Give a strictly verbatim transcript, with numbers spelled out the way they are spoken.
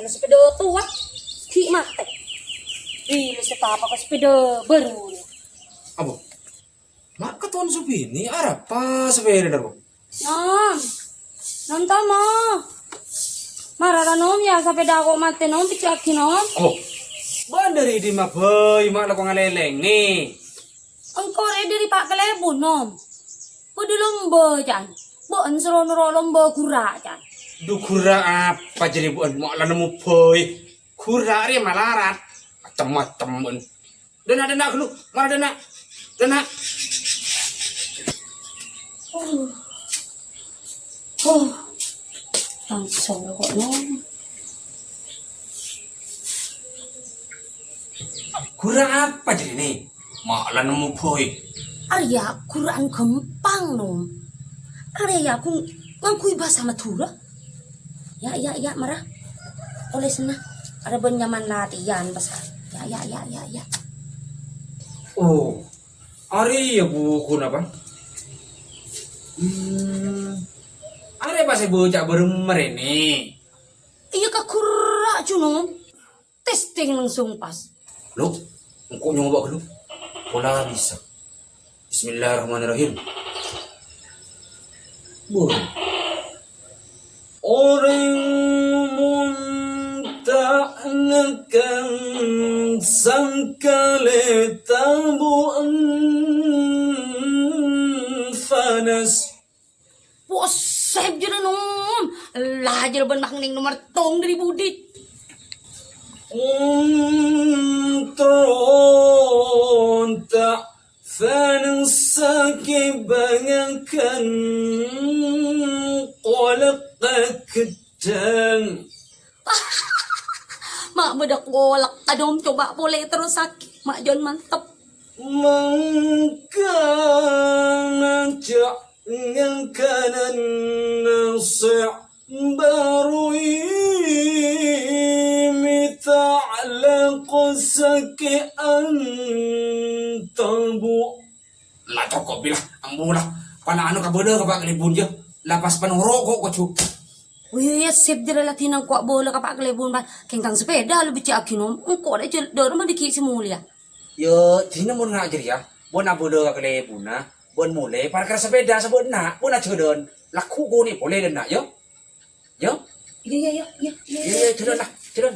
Sepeda towa, ghi' mate. Bilâ sè tapa ka sepeda bârâ. Apa? Ma' katon Subini, arapa sapèrana, Ro? Nom. Nom, tama. Mara ra, Nom, yâ, sapeda ko' mate, Nom, pècè'aghi, Nom. Oh. Bâ'na dâri dimma bhâi, ma' la ko ngalèlèngè. Engko' rè dâri Pa' Kalèbun, Nom. Bâdâ lomba, can. Bâ'na soro noro' lomba ghurâ', can. Dhu, ghurâ' apa jârèya bâ'na ma' la nemmo bhâi? Ghurâ' rè malarat. Macem-macem bâ'na. Dâna', dâna', ghâllu. Mara dâna'. Dâna'. Oh. Oh. Langsung ko', Nom. Ghurâ' apa jârèya? Ma' la nemmo bhâi. Arèya ghurâ'ân ghâmpang, Nom. Arèya ghu-, ngangghuy bhâsa Madhurâ. Yâ, yâ, yâ, mara. Tolèsanna. Arèya bân nyamana latèyan, pas. Yâ, yâ, yâ, yâ, yâ. Oh, arèya bukuna, Pa'? Hmm. Arèya pas èbâca bârâmma rèya? Iyâ, ka ghurâ' jhuno. Testing langsung pas. Lo, engko' nyoba ghâllu. Pola bisa. Bismillahirrahmanirrahim. Bun. Orèng mon ta' ngakan sangkalè tabu'en panas. Posèp jârèya, Nom. Lajâr bân mangkèn nomer tong dâri budi. Ontron ta' faneng sakè' bângakan kolak gheddhâng. Ma' bâdâ kolak, Nom, coba polè terros sakè', ma' jhân mantep. Mangkana jhâ' ngangkanan nasè' bârui mèta' lako sakè'an tabu'. La cokop, bilâ, ambu la. Pola anu kabâlâ ka Pa' Kalèbun, yâ. La pas panoro' ko' koju. Oh, iyâ, iyâ, sip, jârèya la dinah ko' bâlâ ka Pa' Kalèbun, Pa'. Kèng tang sapèda la bâca'aghi, Nom. Engko' rè jâl-, dâremma dâggi' sè molèya. Yâ, dinah mon nga' jârèya, bân abâlâ ka Kalèbunna, bân molè parkara sapèda sabâ' enna', bân ajhâlân. Lagghu' ghun polè dâ' enna', yâ. Yâ? Iyâ, iyâ, iyâ, iyâ, iyâ. Iyâ, iyâ, jhâlân, la, jhâlân.